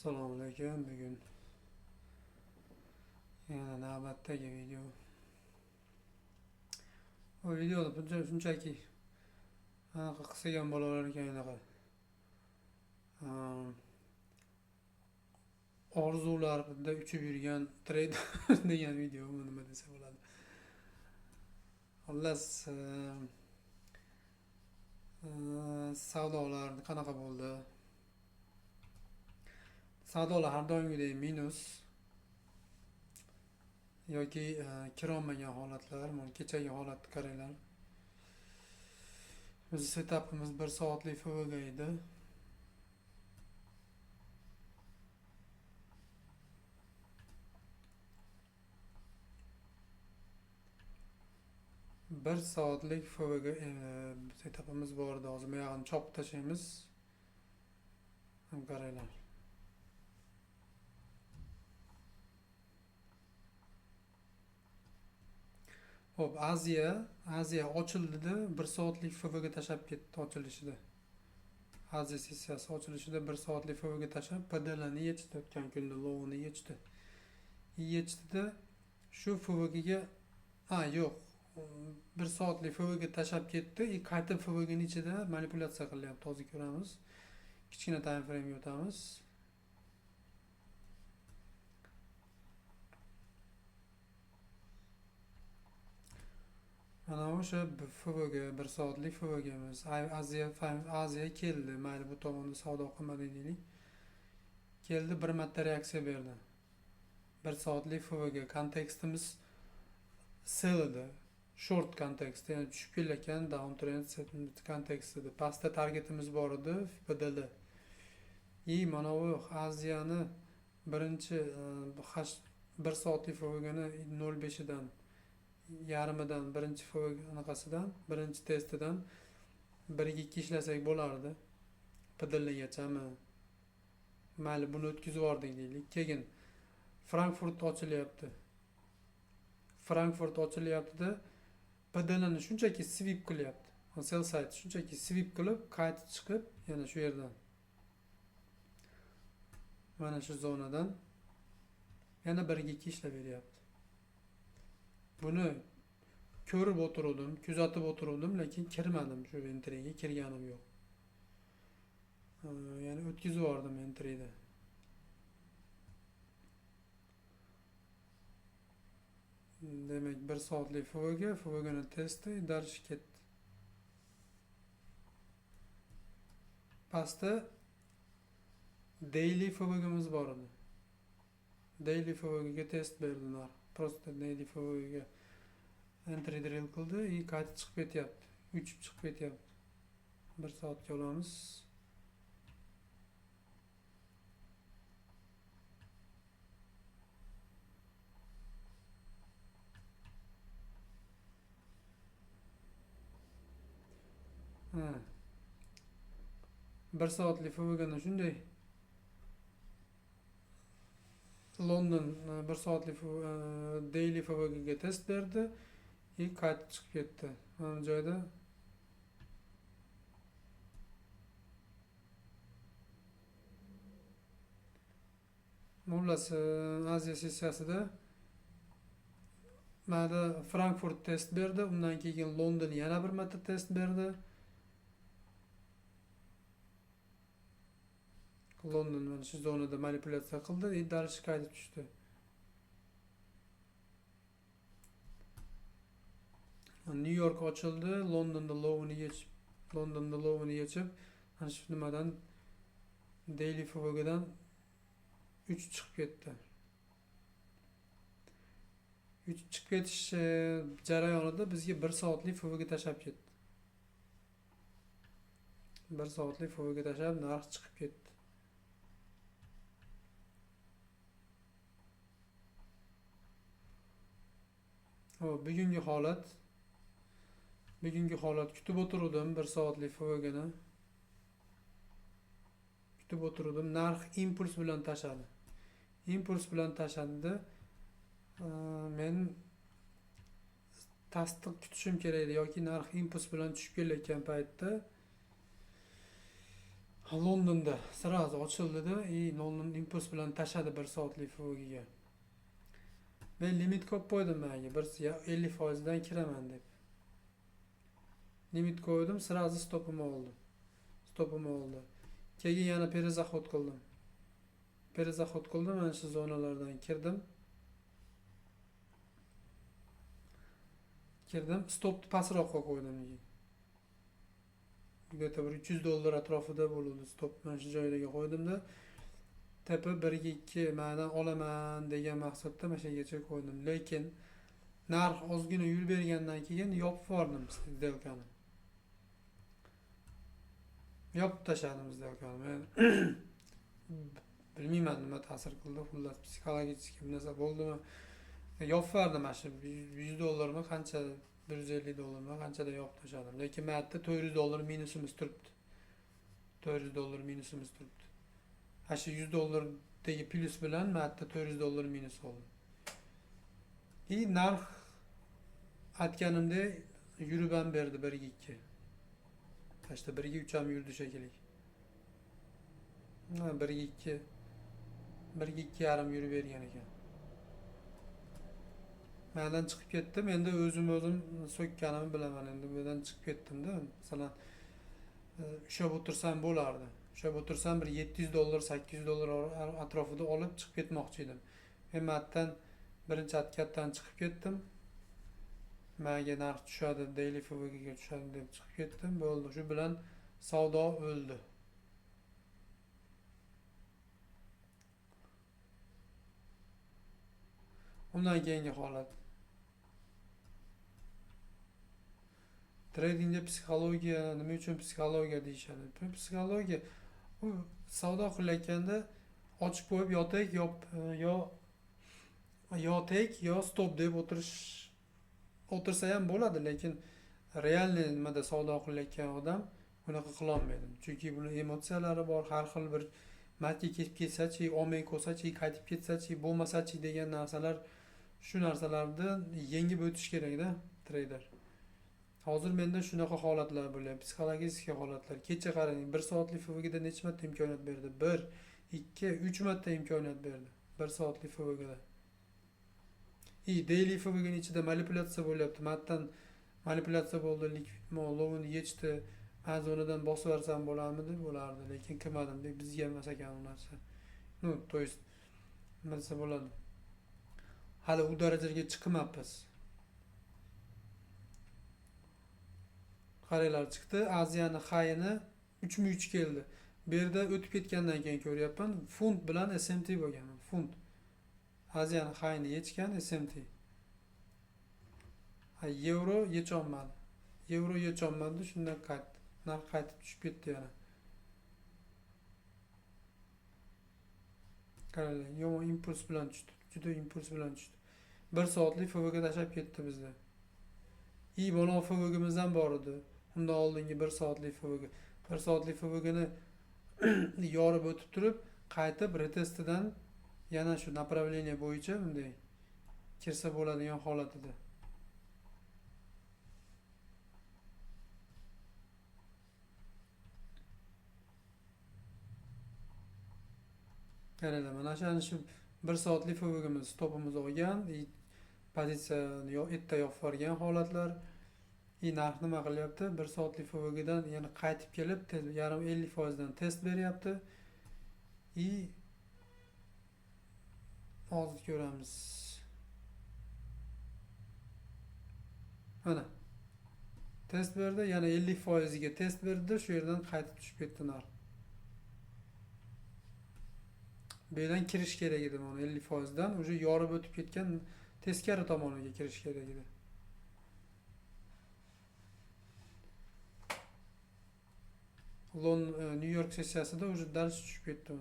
Assalomu alaykum. Bugun yana navbatdagi video. Bu videoda shunchaki anaqa qilsak ham bo'laverar ekan, anaqa. Orzularda uchib yurgan treyder degan video nima desa bo'ladi. Xullas, savdolar qanaqa bo'ldi? Savdolar har doimgidek minus yoki kirolmagan holatlar. Mana kechagi holatni qaranglar. Biz setupimiz 1 soatlik FVG edi. Bir soatlik FVG setupimiz bor edi. Hozir bu yog'ini chopib tashlaymiz. Ham qaranglar. Xo'p, Aziya ochildida 1 soatlik FVG tashlab ketdi ochilishida. Aziya sessiyasi ochilishida 1 soatlik FVG tashlab PDLni yechdi, o'tgan kunda lowini yechdi. Yechdida shu FVGga, ha, yo'q, 1 soatlik FVG tashlab ketdi, qaytib FVGning ichida manipulyatsiya qilyapti. Hozir ko'ramiz. Kichkina time frame'ga o'tamiz. Mana o'sha FVG, 1 soatlik FVG'miz. Aziya keldi. Mayli, bu tomonda savdo qilmadik deylik. Keldi, bir marta reaksiya berdi. 1 soatlik FVG kontekstimiz sell edi. Short kontekst, ya'ni tushib kelayotgan downtrend kontekst edi. Pastda targetimiz bor edi, PDL. I mana bu Aziyani birinchi, 1 soatlik FVGni nol beshidan, yarmidan, birinchi FVG anaqasidan, birinchi testidan birga ikki ishlasak bo'lardi. PDLgachami? Mayli, buni o'tkazib yubordik deylik. Keyin Frankfurt ochilyapti. Frankfurt ochilyapti-da, PDLni shunchaki sweep qilyapti. Sell side shunchaki sweep qilib, qaytib chiqib, yana shu yerdan. Mana shu zonadan yana birga ikki ishlab beryapti. Buni ko'rib o'tiruvdim, kuzatib o'tiruvdim, lekin kirmadim, shu entryga kirganim yo'q. Ya'ni o'tkazib yubordim entryni. Demak, 1 soatlik FVG, FVGni testi, darish ketdi. Pastda daily FVGmiz bor edi. Daily FVGga test berdi narx. Просто daily FVGga entry drill qildi, и qaytib chiqib ketyapti. Uchib chiqib ketyapti. 1 soatga olamiz. Ha. 1 soatlik FVGni shunday London 1 soatlik daily FVGga test berdi и qaytib chiqib ketdi. Mana bu joyda xullas, Aziya sessiyasida mana Frankfurt test berdi, undan keyin London yana bir marta test berdi. London mana shu zonada manipulyatsiya qildi, и дальше qaytib tushdi. New York ochildi, Londonda lowini yechib, Londonda lowini yechib, mana shu nimadan daily FVGdan 3 chiqib ketdi. 3 chiqib ketish jarayonida bizga 1 soatlik FVG tashlab ketdi. 1 soatlik FVG tashlab narx chiqib ketdi. Xo'p, bugungi holat. Bugungi holat kutib o'tiruvdim 1 soatlik FVGni. Kutib o'tiruvdim. Narx impuls bilan tashladi. Impuls bilan tashladida, men tasdiq kutishim kerak edi yoki narx impuls bilan tushib kelayotgan paytda Londonda сразу ochildida и London impuls bilan tashladi 1 soatlik FVGga. Men limit qo'yib qo'ydim menga 50% dan kiraman deb. Limit qo'ydim, сразу stopimni oldi. Stopimni oldi. Keyin yana перезаход qildim. Перезаход qildim, mana shu zonalardan kirdim. Kirdim, stopni pastroqqa qo'ydim. Где-то bir $300 atrofida bo'ldi stop, mana shu joylarga qo'ydimda. Tepa 1ga 2 ma'dan olaman degan maqsadda mana shu yergacha qo'ydim. Lekin narx ozgina yurib bergandan keyin yopib yubordim сделкani. Yopib tashladim сделкani. Men bilmayman nima ta'sir qildi, xullas psixologik bir narsa bo'ldimi? Yopib yubordim mana shu $100 qancha, $150 qanchada yopib tashladim. Lekin men yerda $400 minusimiz turibdi. $400 minusimiz turibdi. Mana shu $100 dagi plyus bilan men yerda $400 minus oldim. И narx aytganimdek yurib ham berdi 1ga 2. Tashda 1ga 3 ham yurdi shekilli. Ha, 1ga 2, 1ga 2.5 yurib bergan ekan. Mendan chiqib ketdim. Endi o'zim so'kkanimni bilaman. Endi bu yerdan chiqib ketdim-da. Masalan, ushlab o'tirsam bo'lardi. Ushlab o'tirsam bir $700, $800 atrofida olib chiqib ketmoqchi edim. Men matdan birinchi откатdan chiqib ketdim. Menga narx tushadi, daily FVGga tushadi deb chiqib ketdim. Bo'ldi. Shu bilan savdo o'ldi. Undan keyingi holat. Tradingda psixologiya, nima uchun psixologiya deyishadi? Bu psixologiya, u savdo qilayotganda ochib qo'yib yotek, yo tek yo stop deb o'tirsa ham bo'ladi, lekin realniy nimada savdo qilayotgan odam bunaqa qila olmaydi. Chunki buni emotsiyalari bor, har xil bir marka kelib ketsa-chi, olmay qo'ysa-chi, qaytib ketsa-chi, bo'lmasa-chi degan narsalar, shu narsalarni yengib o'tish kerakda treyder. Hozir menda shunaqa holatlar bo'lyapti, psixologik holatlar. Kecha qarang, 1 soatlik FVGda necha marta imkoniyat berdi? 1, 2, 3 marta imkoniyat berdi. 1 soatlik FVGda. И daily FVGning ichida manipulyatsiya bo'lyapti. Matdan manipulyatsiya bo'ldi, likvid lovini yechdi. Men zonadan bosib yuborsam bo'larmidi? Bo'lardi, lekin qilmadim deb bizga emas ekan u narsa. Ну, то есть nima desa bo'ladi? Hali u darajaga chiqmabmiz. Qaranglar, chiqdi. Aziyani hayini 3.3 keldi. Bu yerda o'tib ketgandan keyin ko'ryapman, funt bilan SMT bo'lgan. Funt. Aziyani hayini yechgan SMT. Ha, yevro yecholmadi. Yevro yecholmadi, shundan qaytdi. Narx qaytib tushib ketdi yana. Qaranglar, yomon impuls bilan tushdi. Juda impuls bilan tushdi. 1 soatlik FVG tashlab ketdi bizda. I mana FVGimiz ham bor edi. Undan oldingi 1 soatlik FVG. 1 soatlik FVGni yorib o'tib turib, qaytib retestidan yana shu направление bo'yicha bunday kirsa bo'ladigan holat edi. Qaranglar, mana shu 1 soatlik FVGimiz stopimiz olgan, pozitsiyani erta yopib yuborgan holatlar. I narx nima qilyapti? 1 soatlik FVGdan yana qaytib kelib, yarim ellik foizdan test beryapti. I hozir ko'ramiz. Mana test berdi, yana ellik foiziga test berdi, shu yerdan qaytib tushib ketdi narx. Bu yerdan kirish kerak edi mana ellik foizdan, уже yorib o'tib ketgan teskari tomoniga kirish kerak edi. New York sessiyasida уже dars tushib ketdi.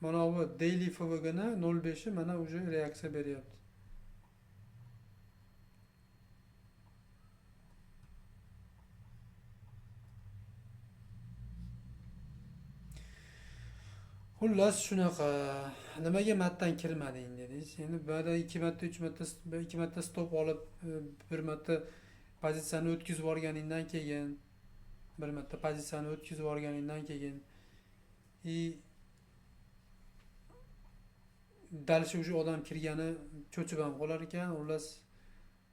Mana bu daily FVGni nol beshi mana уже reaksiya beryapti. Xullas shunaqa. Nimaga matdan kirmading dedingiz? Endi ba'da 2 marta, 3 marta, 2 marta stop olib, 1 marta pozitsiyani o'tkazib yuborganingdan keyin Bir marta pozitsiyani o'tkazib yuborganingdan keyin и дальше уже odam kirgani cho'chib ham qolar ekan. Xullas,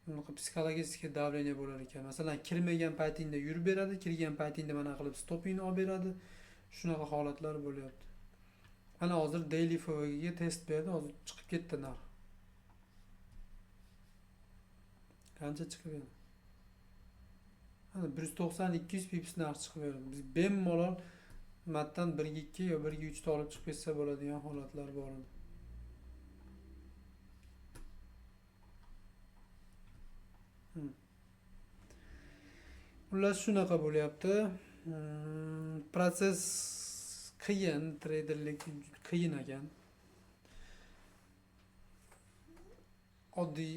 bunaqa psixologik давление bo'lar ekan. Masalan, kirmagan paytingda yurib beradi, kirgan paytingda mana qilib stopingni olib beradi. Shunaqa holatlar bo'lyapti. Mana hozir daily FVGga test berdi, hozir chiqib ketdi narx. Qancha chiqib berdi? Mana 190-200 pips narx chiqib berdi. Biz bemalol matdan 1.2 yo 1.3 ta olib chiqib ketsa bo'ladigan holatlar bor edi. Xullas shunaqa bo'lyapti. Protsess qiyin, treyderlik qiyin ekan. Oddiy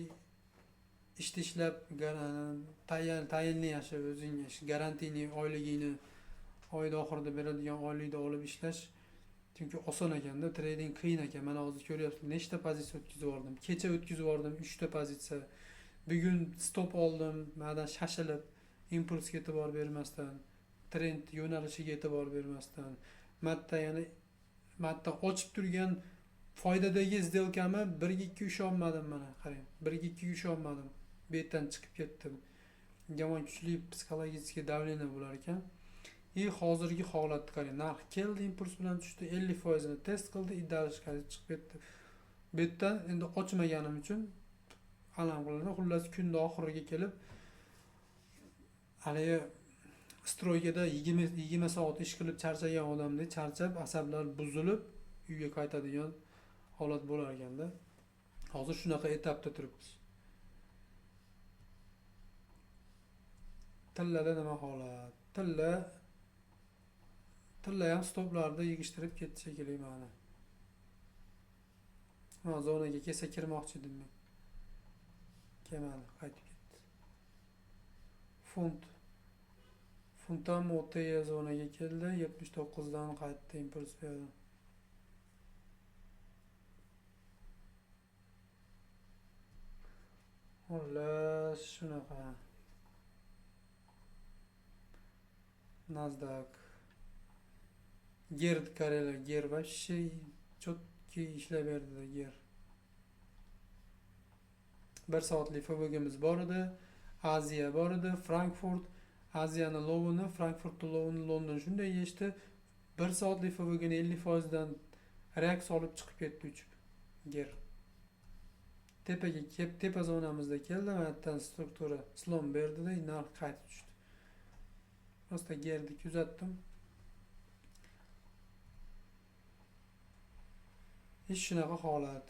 ishda ishlab, tayinli yashab, o'zing garantiyni oyligingni oyda oxirida beradigan oylikni olib ishlash chunki oson ekanda, trading qiyin ekan. Mana hozir ko'ryapsiz, nechta pozitsiya o'tkazib yubordim. Kecha o'tkazib yubordim 3 ta pozitsiya. Bugun stop oldim, ma'dan shashilib, impulsga e'tibor bermasdan, trend yo'nalishiga e'tibor bermasdan, matta yana matta ochib turgan foydadagi сделкамni 1.2 ishonmadim mana, qarang. 1.2 ishonmadim. Bu yerdan chiqib ketdim. Yomon kuchli psixologik давление bo'lar ekan. И hozirgi holatni qarang, narx keldi, impuls bilan tushdi, 50% test qildi, idalish qaytib chiqib ketdi. Bu yerdan endi ochmaganim uchun alam qilindi. Xullas, kunning oxiriga kelib haligi stroykada 20 soat ish qilib charchagan odamdek charchab, asablar buzilib uyga qaytadigan holat bo'lar ekanda. Hozir shunaqa etapda turibmiz. Tillada nima holat? Tilla ham stoplarni yig'ishtirib ketdi shekilli mana. Mana zonaga kelsa kirmoqchi edim men. Kelmadi, qaytib ketdi. Funt. Funt ham OTE zonaga keldi, 79 dan qaytdi, impuls berdi. Xullas shunaqa. Nasdaq. Gerd qaranglar, ger вообще четкий ishlab berdi ger. 1 soatlik FVG'miz bor edi, Aziya bor edi, Frankfurt, Aziyani lowini, Frankfurtni lowini London shunday yechdi. 1 soatlik FVG'ni 50% dan reaksiya olib chiqib ketdi uchib. Ger. Tepaga kelib, tepa zonamizda keldi, mana yerdan struktura slom berdida, narx qaytib tushdi. Просто gerni kuzatdim. Ish shunaqa holat.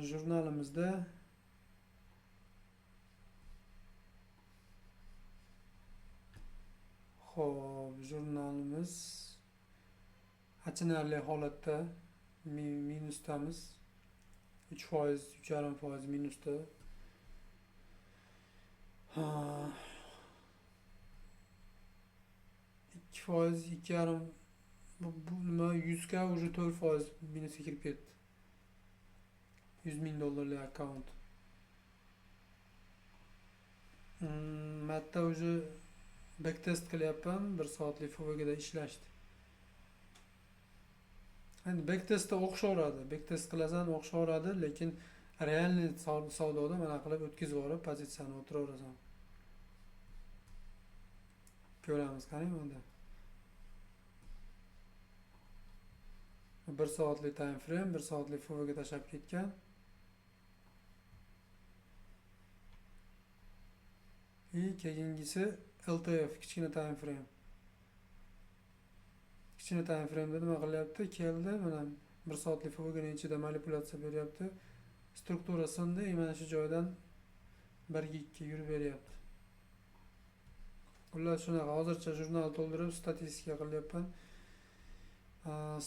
Jurnalimizda xo'p, jurnalimiz achinarli holatda minusdamiz. 3%, 3,5% minusda. 2%, 2,5, bu nima, 100 ga уже 4% minusga kirib ketdi. 100 ming dollarlik akkaunt. Matta уже backtest qilyapman, 1 soatlik FVGda ishlashdi. Endi backtestda o'xshaveradi. Backtest qilasan, o'xshaveradi, lekin realniy savdoda mana qilib o'tkazib yuborib pozitsiyani o'tiraverasan. Ko'ramiz, qarang bunda. 1 soatlik time frame, 1 soatlik FVG tashlab ketgan. И keyingisi LTF kichkina time frame. Kichkina time frame'da nima qilyapti? Keldi, mana 1 soatlik FVGning ichida manipulyatsiya beryapti. Struktura sindi, mana shu joydan 1.2 yurib beryapti. Xullas shunaqa, hozircha jurnal to'ldirib statistika qilyapman.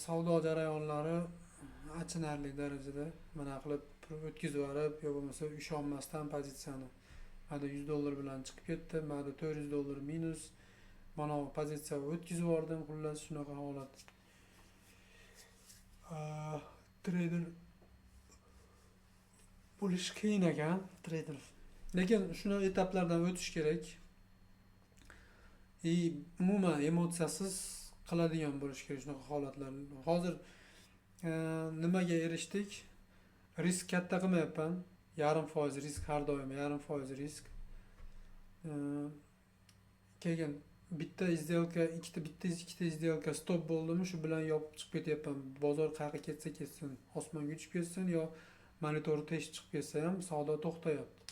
Savdo jarayonlari achinarli darajada mana qilib o'tkazib yuborib, yo bo'lmasa ishonmasdan pozitsiyani. Mana 100 dollar bilan chiqib ketdi, mana 400 dollar minus. Mana bu pozitsiya o'tkazib yubordim, xullas shunaqa holat. Treyder bo'lish qiyin ekan, treyder. Lekin shuni etaplardan o'tish kerak. И umuman emotsiyasiz qiladigan bo'lish kerak shunaqa holatlar. Hozir nimaga erishdik? Risk katta qilmayapman. 0,5% risk, har doim 0,5% risk. Keyin bitta сделка, ikkita сделка stop bo'ldimi, shu bilan yopib chiqib ketyapman. Bozor qayerga ketsa ketsin, osmonga uchib ketsin yo monitor teshib chiqib ketsa ham savdo to'xtayapti.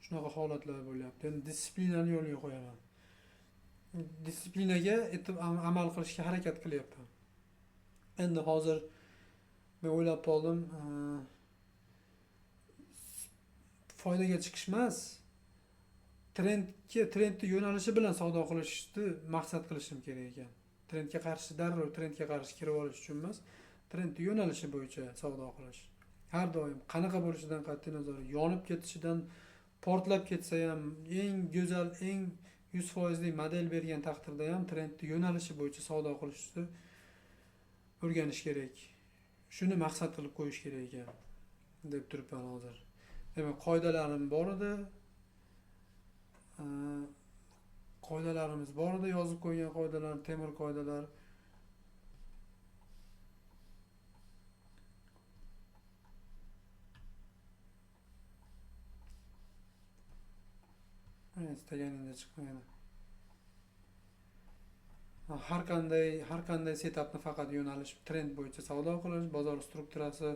Shunaqa holatlar bo'lyapti. Endi disiplinani yo'lga qo'yaman. Disiplinaga etib amal qilishga harakat qilyapman. Endi hozir men o'ylab qoldim, foydaga chiqish emas, trendni yo'nalishi bilan savdo qilishni maqsad qilishim kerak ekan. Trendga qarshi darrov trendga qarshi kirib olish uchun emas, trendni yo'nalishi bo'yicha savdo qilish. Har doim qanaqa bo'lishidan qat'iy nazar, yonib ketishidan, portlab ketsa ham, eng go'zal, eng 100% model bergan taqdirda ham trendni yo'nalishi bo'yicha savdo qilishni o'rganish kerak. Shuni maqsad qilib qo'yish kerak ekan deb turibman hozir. Demak, qoidalarim bor edi. Qoidalarimiz bor edi, yozib qo'ygan qoidalar, temir qoidalar. Istaganingda chiqmaydi. Har qanday setupni faqat yo'nalish, trend bo'yicha savdo qilish, bozor strukturasi,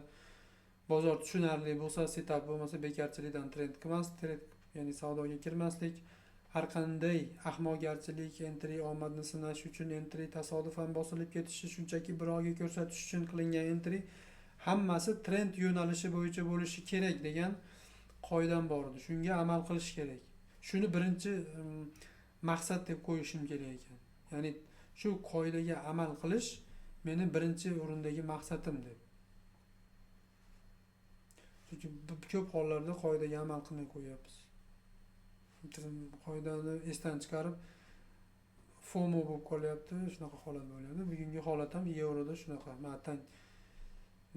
bozor tushunarli bo'lsa, setup bo'lmasa bekorchilikdan trend qilmas, trend ya'ni savdoga kirmaslik, har qanday ahmoqgarchilik, entry omadni sinash uchun entry, tasodifan bosilib ketishi, shunchaki birovga ko'rsatish uchun qilingan entry, hammasi trend yo'nalishi bo'yicha bo'lishi kerak degan qoidam bor edi. Shunga amal qilish kerak. Shuni birinchi maqsad deb qo'yishim kerak ekan. Ya'ni shu qoidaga amal qilish meni birinchi o'rindagi maqsadim deb. Chunki ko'p hollarda qoidaga amal qilmay qo'yapmiz. Qoidani esdan chiqarib FOMO bo'lib qolyapti, shunaqa holat bo'lyapti. Bugungi holat ham yevroda shunaqa. Matan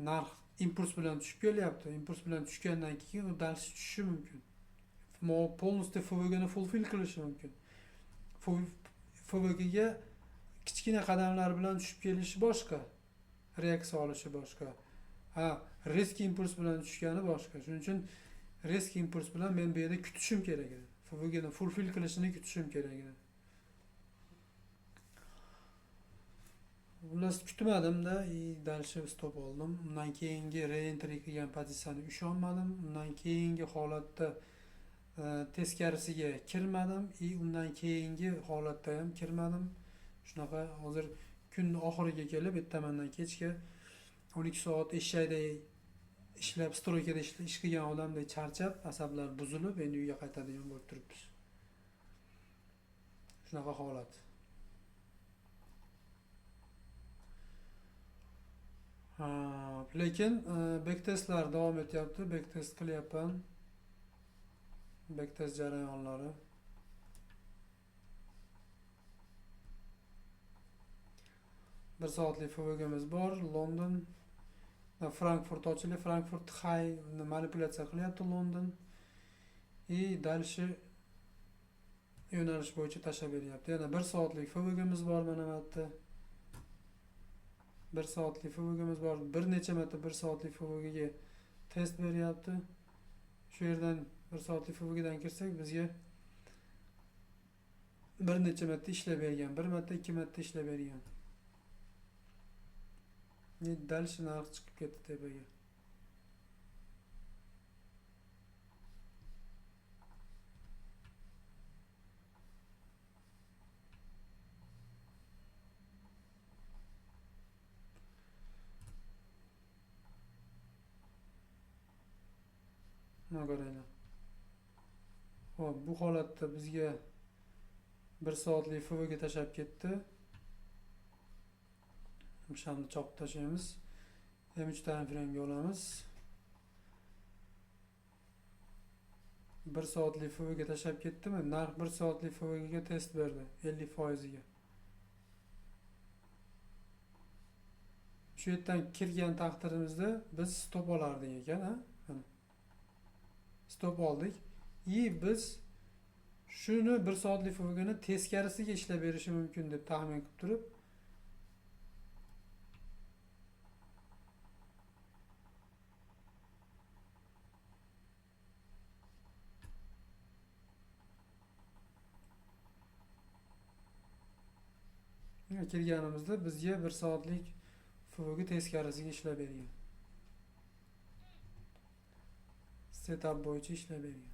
narx impuls bilan tushib kelyapti. Impuls bilan tushgandan keyin u dальше tushishi mumkin. Полностью FVGni fulfill qilishi mumkin. FVGga kichkina qadamlar bilan tushib kelishi boshqa, reaksiya olishi boshqa. Ha, risk impuls bilan tushgani boshqa. Shuning uchun risk impuls bilan men bu yerda kutishim kerak edi. FVGni fulfill qilishini kutishim kerak edi. Xullas kutmadimda, дальше stop oldim. Undan keyingi re-entry qilgan pozitsiyani usholmadim. Undan keyingi holatda teskarisiga kirmadim, undan keyingi holatda ham kirmadim. Shunaqa hozir kun oxiriga kelib, ertamandan kechga 12 soat eshakday ishlab, stroykada ish qilgan odamday charchab, asablar buzilib, endi uyga qaytadigan bo'lib turibmiz. Shunaqa holat. Lekin backtestlar davom etyapti. Backtest qilyapman. Backtest jarayonlari. Bir soatlik FVG'miz bor. London, Frankfurt ochildi. Frankfurt high manipulyatsiya qilyapti London. И дальше yo'nalish bo'yicha tashlab beryapti. Yana 1 soatlik FVG'miz bor mana bu yerda. 1 soatlik FVG'miz bor. Bir necha marta 1 soatlik FVG'ga test beryapti. Shu yerdan 1 soatlik FVG'dan kirsak bizga bir necha marta ishlab bergan, bir marta, ikki marta ishlab bergan. Дальше narx chiqib ketdi tepaga. Nima ko'raylik? Xo'p, bu holatda bizga 1 soatlik FVG tashlab ketdi. O'shani chopib tashlaymiz. M3 time frame'ga olamiz. 1 soatlik FVG tashlab ketdimi? Narx 1 soatlik FVGga test berdi 50%ga. Shu yerdan kirgan taqdirimizda biz stop olardik ekan, ha? Mana. Stop oldik. I biz Shuni 1 soatlik FVGni teskarisiga ishlab berishi mumkin deb taxmin qilib turib, kelganimizda bizga 1 soatlik FVG teskarisiga ishlab bergan. Setup bo'yicha ishlab bergan.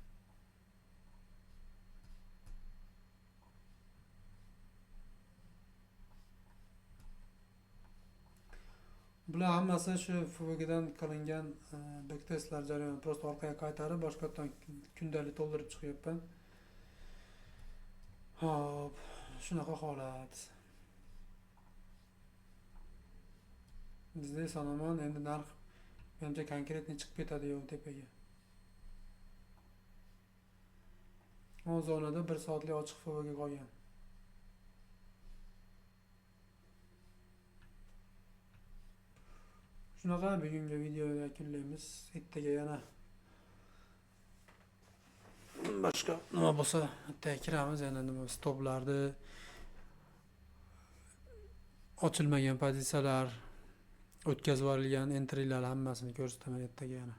Bular hammasi shu FVGdan qilingan backtestlar jarayoni. Prosta orqaga qaytarib, boshqatdan kundalik to'ldirib chiqyapman. Hop, shunaqa holat. Bizda eson-omon endi narx menimcha konkretniy chiqib ketadi yo'q tepaga. O zonada 1 soatlik ochiq FVG qolgan. Shunaqa bugungi videoni yakunlaymiz. Ertaga yana boshqa nima bo'lsa ertaga kiramiz, yana nima stoplarni, ochilmagan pozitsiyalar, o'tkazib yuborilgan entrylar hammasini ko'rsataman ertaga yana.